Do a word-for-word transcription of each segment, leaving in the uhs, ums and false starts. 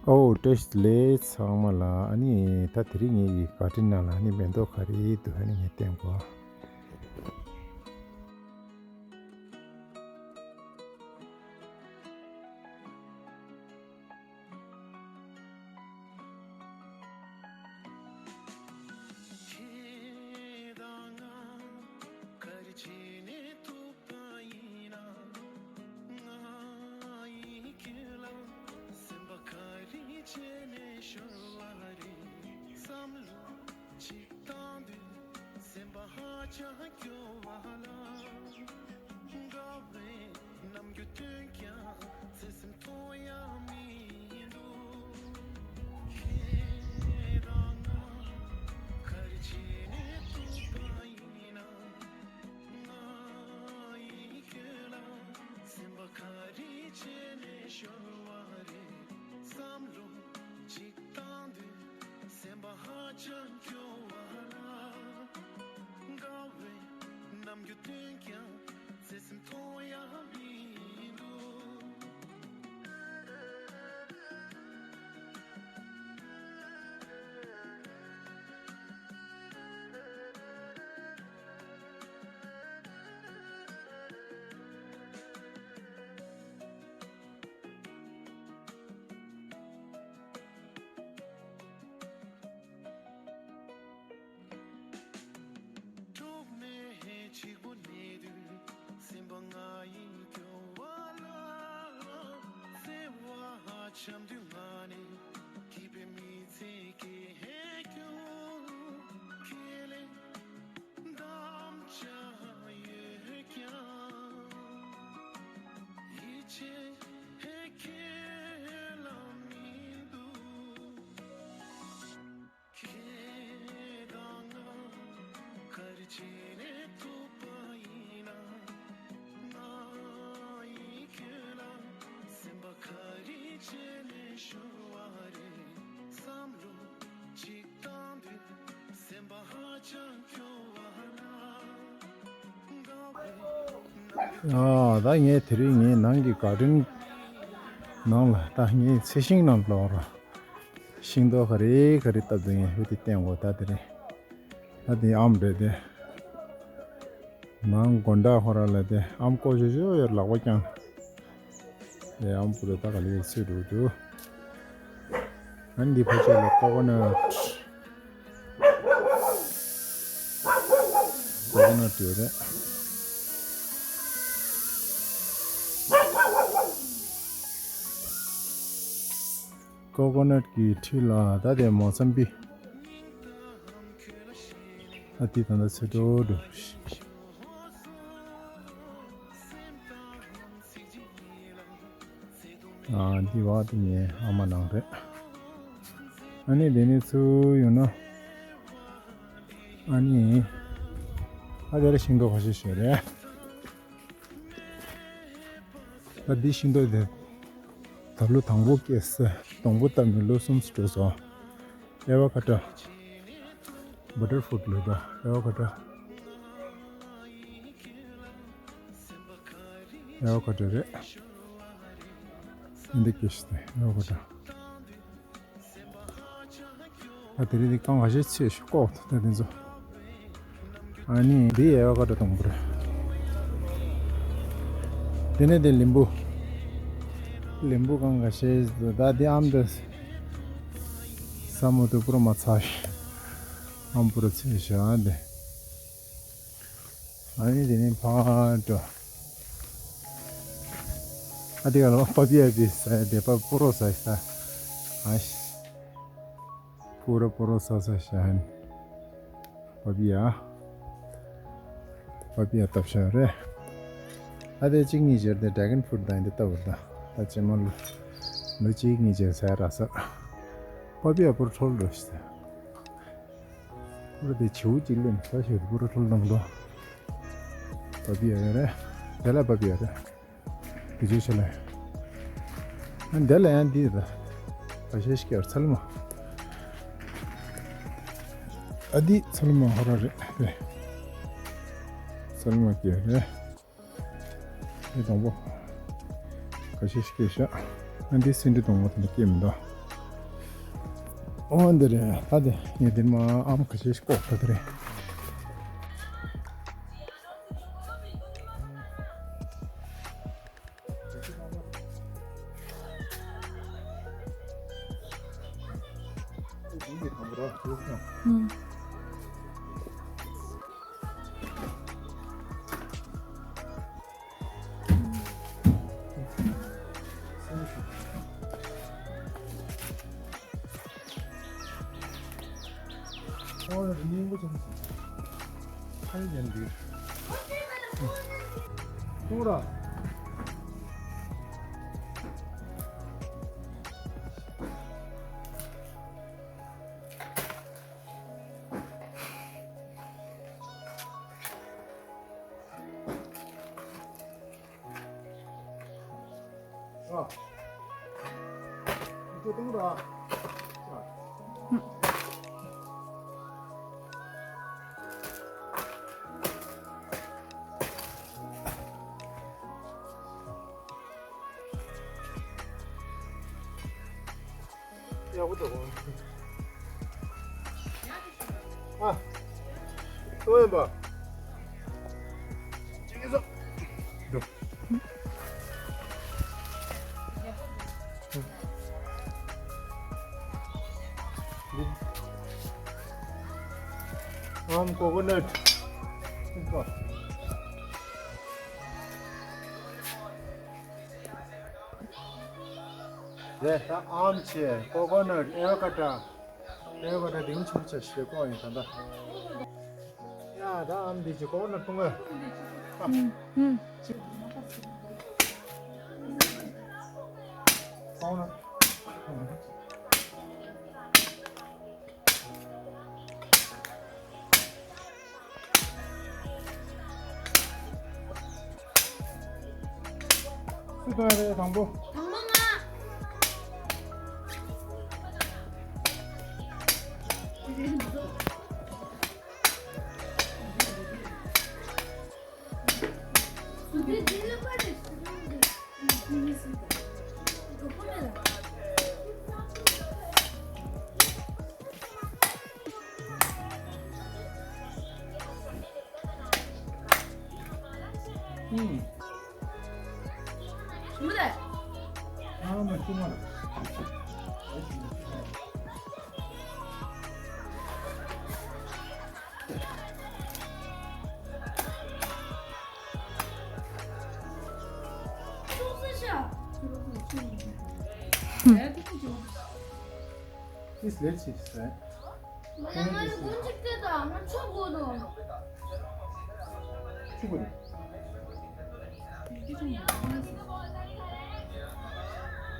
ཨོ་བཀྲ་ཤིས་བདེ་ལེགས་ཚང་མ་ལ། ཨ་ནི་ད་དེ་རིང་ངེད་ཀྱི་ག་ཊིན་ནང་ལ་ཨ་ནི་མེ་ཏོག་ག་རེ་འདུག་ཨ་ནི་ངས་བསྟན་གོ། ཁྱེད་དང་ང་ག་རེ་བྱས་ནས་ཐུག་པ་ཡིན་ན། ང་ཡི་ཁྱོད་ལ་སེམས་པ་ག་རེ་བྱས་ནས་ཤོར་བ་རེད་བསམ་བློ་ཅིག་བཏང་དུས། སེམས་པ་ཧ་ཅང་སྐྱོ་བ་ལ། དགའ་བའི་རྣམ་འགྱུར་སྟོན་ཀྱང་བརྩེ་སེམས་ཐོང་ཡ་མི་འདུག་ཁྱེད་དང་ང་ག་རེ་བྱས་ནས་ཐུག་པ་ཡིན་ན། ང་ཡི་ཁྱོད་ལ་སེམས་པ་ག་རེ་བྱས་ནས་ཤོར་བ་རེད་བསམ་བློ་ཅིག་བཏང་དུས། སེམས་པ་ཧ་ཅང་སྐྱོ་བ་ལ། དགའ་བའི་རྣམ་འགྱུར་སྟོན་ཀྱང་བརྩེ་སེམས་ཐོང་ཡ་མི་འདུག་གྲོགས་མེད་གཅིག་པུ་གནས་དུས། སེམས་པ་ང་ཡི་སྐྱོ་བ་ལ། བརྩེ་བ་འཆམ་དུས་ང་ནི་སྐྱིད་པའི་མི་ཚེ་སྐྱེལ་རྒྱུ། ཁས་ལེན་དམ་བཅའ་ཡོད་ཀྱང་། ཡིད་ཆེས་ཁས་ལེན་མི་འདུག་ཁྱེད་དང་ང་ག་རེ་བྱས་ནས་ཐུག་པ་ཡིན་ན། ང་ཡིས་ཁྱོད་ལ་སེམས་པ་ག་རེ་བྱས་ནས་ཤོར་བ་རེད་བསམ་བློ་ཅིག་བཏང་དུས། སེམས་པ་ཧ་ཅང་སྐྱོ་བ་ལ། དགའ་བའི་ཨ། ད་ངས་དེ་རིང་ངའི་ནང་གི་ག་ཊིན་ནང་ལ་ད་ངའི་ཚལ་ཤིང་ནང་ལོག་ར། ཤིང་ཏོག་ག་རེ་ག་རེ་བཏབ་འདུག་ངས་ཧུ་དེ་བསྟན་གོ། ད་དེ་རིང་ད་དེ་ཨམ་རེད་དེ། ནང་དགོན་གྲྭ་ཁོ་ར་ལ་དེ་ཨམ་ཀོ་ཞོ་ཞོ་ཡོད་ལག་པ་བརྐྱངས། དེ་ཨམ་པུ་རེ་ད་ག་ལེ་ཚོད་འགྲོ་འདུག་ཨ་ནི་འདི་ཕ་ཆེ་ལ་ཀོ་ཀོ་ནཊ། ཀོ་ཀོ་ནཊ་ཡོད་རེད། ཀོ་ཀོ་ནཊ་གི་འཁྲིས་ལ་ད་དེ་མོ་སམ་བི། ཨ་དེ་ད་ལྟ་ཚོད་འགྲོ་འགྲོ། ཨ་འདི་བ་དེ་ངའི་ཨ་མ་ནང་རེད། ཨ་ནི་དེ་ནས་ཚུར་ཡོང་ན། ཨ་ནི། ཨ་དེ་ལ་ཤིང་ཏོག་ཁ་ཤས་ཤིག་རེད། ཨ་འདི་ཤིང་ཏོག་དེ། ད་ལོ་དང་པོ་སྐྱེས་ས། སྡོང་པོ་བཏབ་ནས་ལོ་གསུམ་འགྲོ་སོང་། ཨེ་ཝ་ཀ་ཏྲ། བ་ཊར་ཕུ་རུཊ་ལོ་ད་ཨེ་ཝ་ཀ་ཏྲ། ཨེ་ཝ་ཀ་ཏྲ་རེད། འདི་ཀེ་ཤི་ཏེ་ཨེ་ཝ་ཀ་ཏྲ། ཨ་དེ་རིང་འདི་རྐང་ཁ་ཤས་ཚོས་ཤིག་ལྐོག་ད་དེ་ཚོ། ཨ་ནི་འདི་ཨེ་ཝ་ཀ་ཏྲ་དང་པོ་རེད། དེ་ནས་དེ་ལིམ་བུ། ལིམ་བུ་རྐང་ཁ་ཤས་ད་དེ་ཨམ་དེ། ས་མོ་དུ་པུ་ར་མ་ཚ་ཤི། ཨམ་པུ་ར་ཚོས་ཤིག་ཨ་དེ། ཨ་ནི་དེ་ནས་ཕར་འགྲོ། ཨ་དེ་ག་ལ་པ་པི་ཡ་དེ་ས་དེ་པ་པོ་རོ་ས་ས། ཨ་ཤི། པོ་རོ་པོ་རོ་ས་ས་ཤ་ཧན། པ་པི་ཡ། པ་པི་ཡ་བཏབ་ཤ་རེད། ཨ་དེ་གཅིག་གཉིས་བྱས་དེ་ཌ་རེ་གོན་ཕུ་རུཊ་དང་དེ་བཏབ་བར་ད། ད་ཅི་མ་ལོ། ལོ་གཅིག་གཉིས་བྱས་ས་ར་ས། པ་པི་ཡ་པོ་རོ་ཁྲོལ་འགྲོ་ཤི་ས། པུ་ར་དེ་བྱིའུ་གཅིག་ལེན་ས་ཞིག་པུ་ར་ཁྲོལ་དང་འགྲོ། པ་པི་ཡ་ཡོད་རེད། དེ་ལ་པ་པི་ཡ་རེད། དེ་ཚོ་ཆ་ལ། ཨ་འདི་ལ་ཡང་འདི་རེད། ད་ཤེས་ཀྱི་ཚལ་མ། ཨ་འདི་ཚལ་མ་ཧོ་ར་རེད་དེ། ཚལ་མ་སྐྱེས་རེད། འདི་སྡོང་པོ་ཁ་ཤས་ཤིག་སྐྱེས་ཤག་ཨ་འདི་སེ་འབྲུ་སྡོང་པོ་དེ་འདྲ་སྐྱེས་མི་འདུག་ཨོ་འདི་རེད། ད་དེ་ངས་འདིར་མ་ཨམ་ཁ་ཤས་ཤིག་བཀོག་ཐུབ་དེ་རེད། ཨུམ། ཨོ་ཡ། སྙིང་པོ་ཅན་ཞིག་ཁ་ཡི་ཡན་འདི། ཐུང་ར། ཨ། འདི་ཐུང་ར། ཨ། ཡག་པོ་འདུག་ཨ། ཏོ་ཡིན་པ། ཅི་གི་སོ། འདུག་ཨམ་ཀོ་ཀོ་ནཊ། རེད། ད་ཨམ་ཆེ། ཀོ་ཀོ་ནཊ། ཨེ་ཝ་ཀ་ཏྲ། ཨེ་ཝ་ཀ་ཏྲ་དེ་མི་ཆུང་ཆེ་ཞེས་ཀོ་ཡིན་ད་ལྟ། ཡ། ད་ཨམ་འདི་ཅི་ཀོ་ཀོ་ནཊ་འཐུང་ཨེ། ཨ། ཧུམ་ཧུམ། ཅི། ཀོ་ཀོ་ནཊ། སུ་གཏོང་ཡ་རེད་དང་པོ། དང་པོ་ང་། ཨུམ། ཨ་མ་ཤི་མ་རེད། This let's see, right? ང་ལ་ང་ལ་ཀུན་གཅིག་སྟེར་དང་ང་ཆོག་དགོས་དང་། ཆུ་བུར།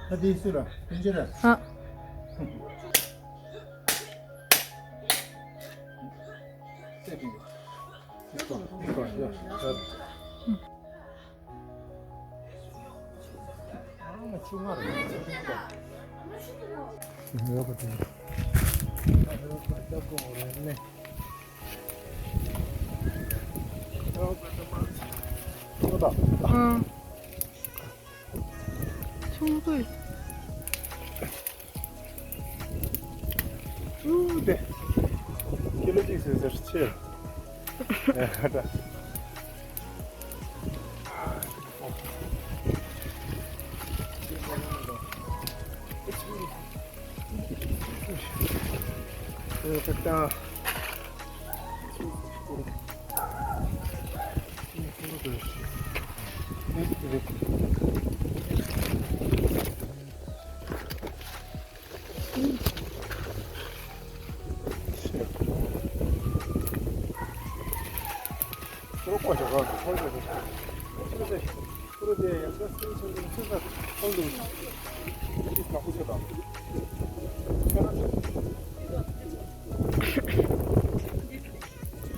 ད་དེ་སུ་ར། ཀུན་གཅིག་ར། ཨ། སེ་ཀུན། སེ་ཀུན། སེ་ཀུན། ཡ། ཨ་མ་ཆུང་ང་རེད། ཡོད་པ་དེ། ཡོད་པ་ལྟ་དགོས་རེད་ནས། ཡོད་པ་ལྟ་མ། ཡོད་པ། ཨང་། ཆུང་དུས། ཨུ་དེ། ཀི་ལོ་གཅིག་ཟེར་ཟེར་ཆེ། ཨ་ད། ཨ་ད།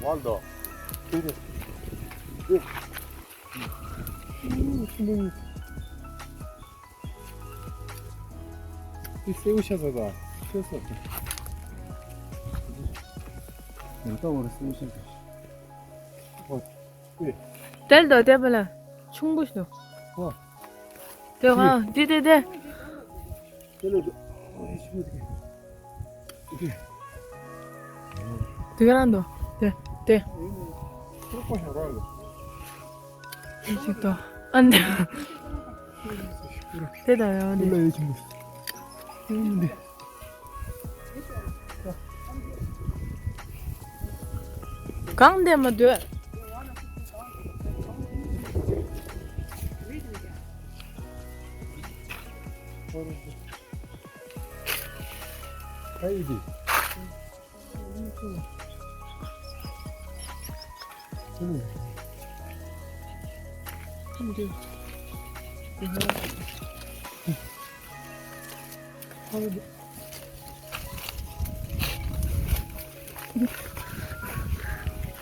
ཝལ་དོ། དེ་རེད། དེ། ཨུ། ཆུ་མོ་གཉིས། དེ་སེའུ་ཤ་ཟ་ད། ཤ་ཟ་ད། མེ་ཏོག་བར་སེའུ་ཤ་ཟ། ཨོ། དེ། དེ་ལ་དོ་དེ་པ་ལ། ཆུང་པོ་ཞིག་དོ། ཨོ། དེ་ག་དེ་དེ་དེ། དེ་ལ་དོ། ཨོ་ཡེ་ཆུང་པོ་དེ། དེ་ག་རང་དུ། དེ་དེ། ཅིག་ཏོ། ཨ་འདི། དེ་ད་ཡོད་འདི། གང་འདི་མ་འདོད།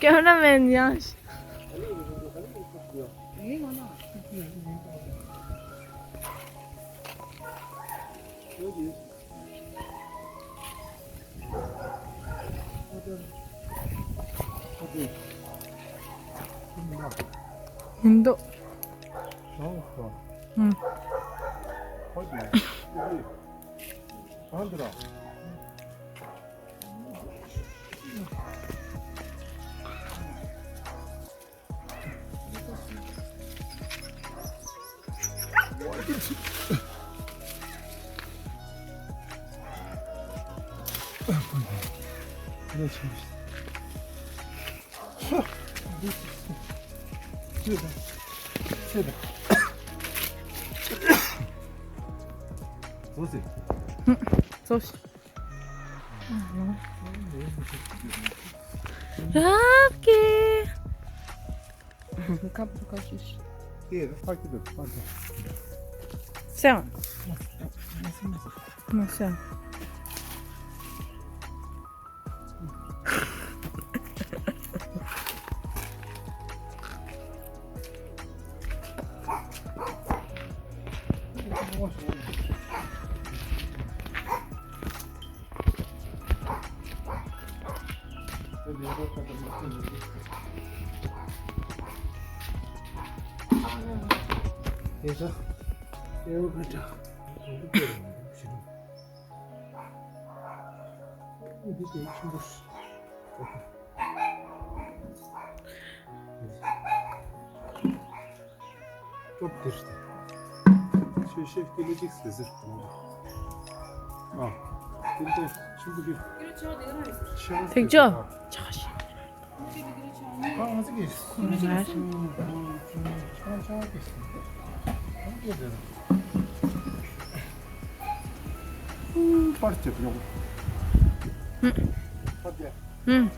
Cameraman ཡང་། ཡིན་འདུག་ཨུམ། Слушай. Слушай. Рабки. Кап покажешь. Все. Ну, все. སྟོབས་དེར་ཏེ། ཆོས་བཤད་སྐད་ལ་ཅིག་ཟེར་ཟེར་གཏོང་དང་། ཨ། དེ་ལྟར་ཆུང་གུ་དེ། ཆེ་བ་ཐེག་མཆོག་ཆག་ཤི། ཨ། ང་ཚོ་གིས། ཆུང་ཆུང་གིས། ཨ། སྐད་དེ། ཨུམ། པར་ཅིག་ཡོང་། ཨུམ། པར་དེ། ཨུམ།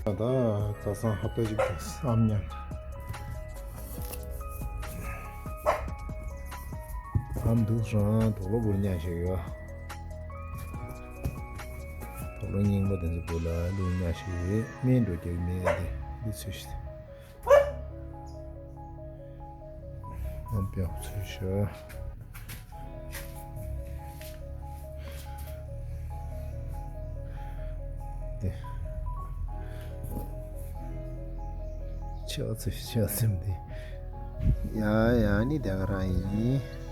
ད་ཁ་སང་ཧ་པ་ཞིག་དང་བསམ་ཉམས། ཨམ་འདུག་རང་དོག་ལོ་བུར་ཉག་ཞིག་ཡོད། དོག་ལོ་རྙིང་པ་དེ་ཚོ་བུ་ལ་ལུས་ཉག་ཞིག་ཡོད། སྨན་འགྲོ་རྒྱུ་མེད་དེ་འདི་ཚོ་ཞིག་ཨམ་ཕྲུག་ཚོ་ཞིག་དེ། ཆེ་བ་ཚོས་ཆེ་བ་སེམས་དེ། ཡ་ཡ་ནི་དེ་ག་རང་ཡིན།